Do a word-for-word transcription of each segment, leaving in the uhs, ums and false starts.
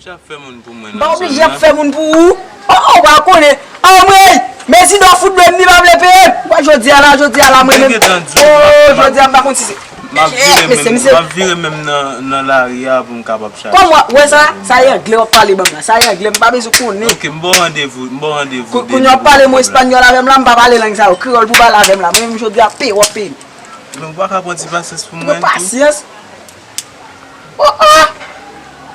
Oblije ap fè moun pou mwen. M pa oblije ap fè moun pou ou. Oh, oh, ou pa konnen. Anmwey! Mezi dò fout dwe m ni pa vle peye m. Ou wè jodi a la, jodi a la, mwen menm. Oh, jodi a m pa konn si se. M ap vire menm, m ap vire menm nan, nan lari a pou m kapab chache. Kòman, ou wè sa? Sa e anglè w ap pale ban m la. Sa e anglè, m pa bezwen konnen. Ok, m ba w randevou, m ba w randevou demen. Kounye a w ap pale m espanyòl avè m la, m pa pale lang sa yo. Kreyòl pou pale avè m la. Mwen menm jodi a peye w ap peye m. Men ou pa ka pran ti pasyans pou mwen tou? Pran pasyans? Oh, oh!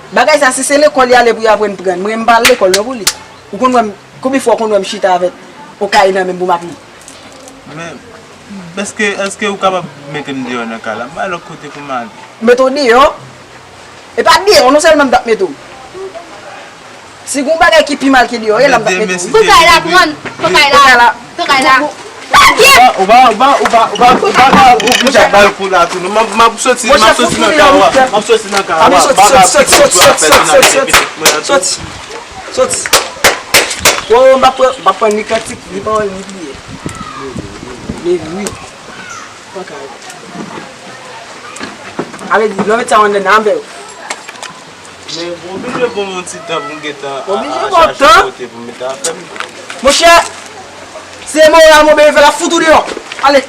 Bagay sa, si se lekòl y ale pou y aprann pran, mwen m pa al lekòl non pou li. Ou konn wè m, konbyen fwa w konn wè m chita avèk yon kay nan men m pou m ap li? Men, èske, èske ou kapab mete m deyò nan kay la? M pa lòt kote pou m ale. Mete w deyò? E pa deyò non sèlman m t ap mete w. Si gon bagay ki pi mal ke deyò, e la m t ap mete w. Pran kay la, pran, pran kay la. Pran kay la. Ou pa, ou pa, ou pa, ou pa, ou pa, ou pa ka oblije ap ba l kou la tou non. M ap, m ap soti, m ap soti nan kawo a. M ap soti nan kawo a. Soti, soti, soti, soti, soti, soti, soti. Soti. Wo, m pa pran, m pa pran ni kantik, ni pawòl, ni priyè. Men wi. Ok. Ale di, lè w met sa w anndan nan, m fè w. Men, ou oblije ban m yon ti tan pou m gentan a, a, a chache kote pou m mete afè m. Monchè, se moral mwen bezwen fè la, fout ou deyò. Ale.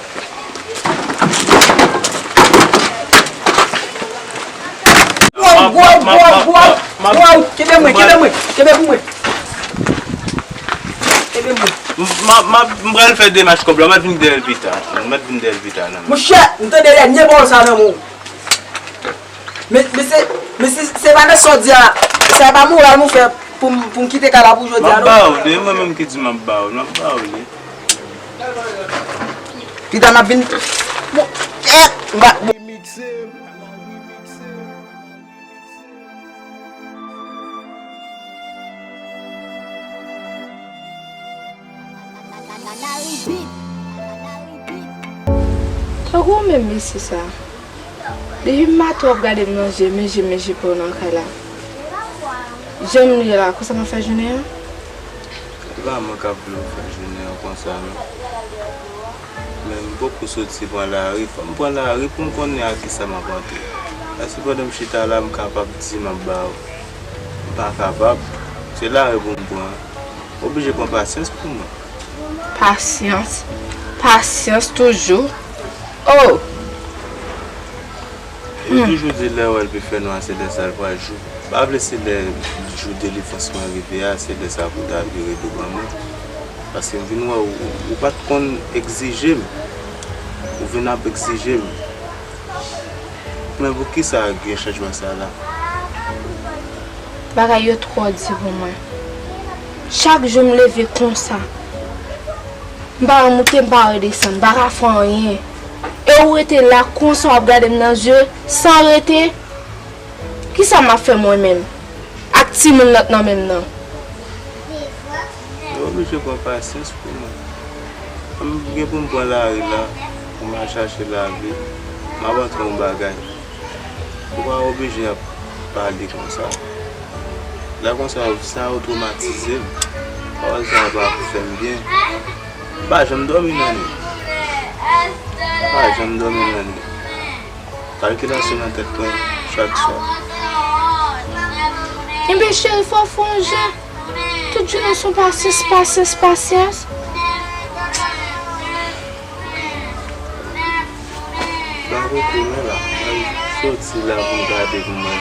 Wow, wow, wow, wow, wow. Kenbe mwen, kenbe mwen, kenbe pou mwen. Kenbe mwen. M, m, m, m pral fè demach kòb la, m ap vin dèyè l pita. M ap vin dèyè l pita, non. Monchè, m tande dènye pawòl sa nan men w. Men, men se, men se, se pa nan sa w di a, sa e pa moral mwen fè pou m, pou m kite kay la pou jodi a, non. M ap ba w li, e mwen menm ki di m ap ba w, m ap ba w li. Pita m ap vin. Bon, eh, m pa. Tankou ou menm mesye sa. Depi maten w ap gade m nan je, men je, men je pa w nan kay la. Jan m ye la, konsa m ap fè jounen an? Se pa mwen k ap vle w fè jounen an konsa non. Men m poko soti pran lari, fò m pran lari pou m konnen a kisa m ap antre. Èske pandan m chita la, m kapab di m ap ba w? M pa kapab. Se lari pou m pran. Oblije pran pasyans pou mwen. Pasyans? Pasyans toujou? Oh! Yo toujou di lè w wè l pi fè nwa, se lè sa l pral jou. M pa vle se lè jou delivrans mwen rive a, se lè sa pou w ta vire do ban mwen. Paske m vin wè w, ou, ou pa t konn egzije m. Ou vin ap egzije m. Men poukisa gen chanjman sa la? Bagay yo twò di pou mwen. Chak jou m leve konsa. M pa wè moute, m pa wè desann, m pa ka fè anyen. E ou rete la konsa, w ap gade m nan zye, san rete. Kisa m ap fè mwen menm? Ak timoun nan k nan men m nan. Yo oblije pran pasyans pou mwen. M gen pou m pran lari la, pou m al chache lavi, m ap antre yon bagay. Ou pa oblije ap pale konsa. Lè konsa, sa yo twomatize m. Pawòl sa yo pa fè m byen. M pa janm dòmi nan nwi. M pa janm dòmi nan nwi. Kalkilasyon nan tèt mwen chak swa. Enben, cheri, fò w fè yon jan. Tout jounen se yon pasyans, pasyans, pasyans. Ban kote mwen la, mwen soti la pou m gade pou mwen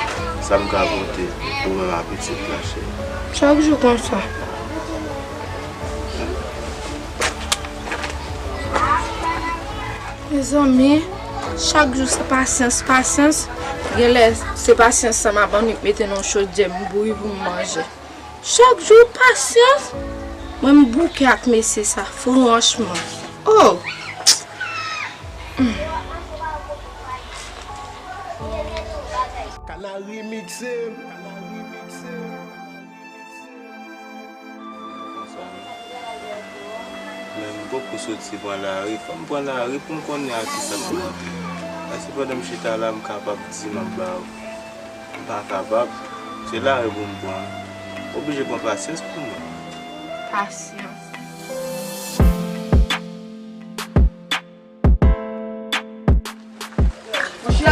sa m ka pote pou mwen ak pitit la, cheri. Chak jou konsa. Mezanmi, chak jou se pasyans, pasyans. Genlè, se pasyans sa m ap annik mete nan chodyè m bouyi pou m manje. Chak jou pasyans. Mwen m bouke ak mesye sa, franchman. Oh! Kana remixe. Men m poko soti pran lari, fò m pran lari pou m konnen a kisa m ap antre. Èske pandan m chita la, m kapab di m ap ba w? M pa kapab. Se lari pou m pran. Oblije pran pasyans pou mwen. Pasyans. Monchè,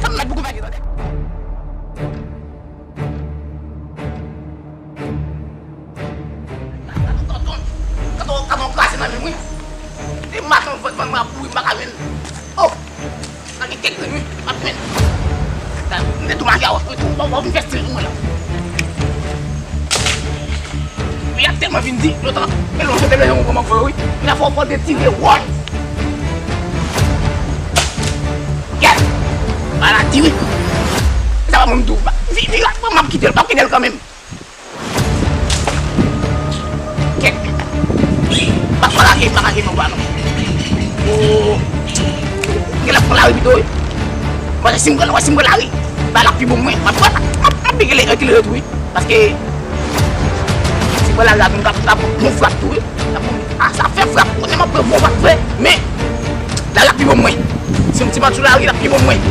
Sa m mèt pou konpanye, tande. Katon, katon, katon, katon kraze nan men mwen. Se mache m vann, vann mwen ap kouri, m pa ka jwenn. Oh! Sa gen kèk grenn, wi. M ap jwenn. M te tou mache a wòch, wi, tou, w ap vin fè stil pou mwen la. Wi, y ap tèlman vin di, lontan, men lontan te vle yon moman fò, wi. Men la fò, fò te tire wòl. Yes! Maladi, wi. Sa pa moun tou. Vi, vi, m ap kite l, m ap kite l kanmenm. Kèt. M pa ka lage, m pa ka lage non pa non. Oh. Gen lè pran lari pito, wi. Paske si m pran, si m pran lari, ba l ap pi bon mwen. M ap, m ap, m ap bege le, rekile retou, wi. Paske si m pran lari la, m ka, m ka pran bon frap tou, wi. M ka pran, ah, sa fè frap. Konnen m ap pran bon frap vre, men lari ap pi bon mwen. Si m, si m ap sou lari, l ap pi bon mwen.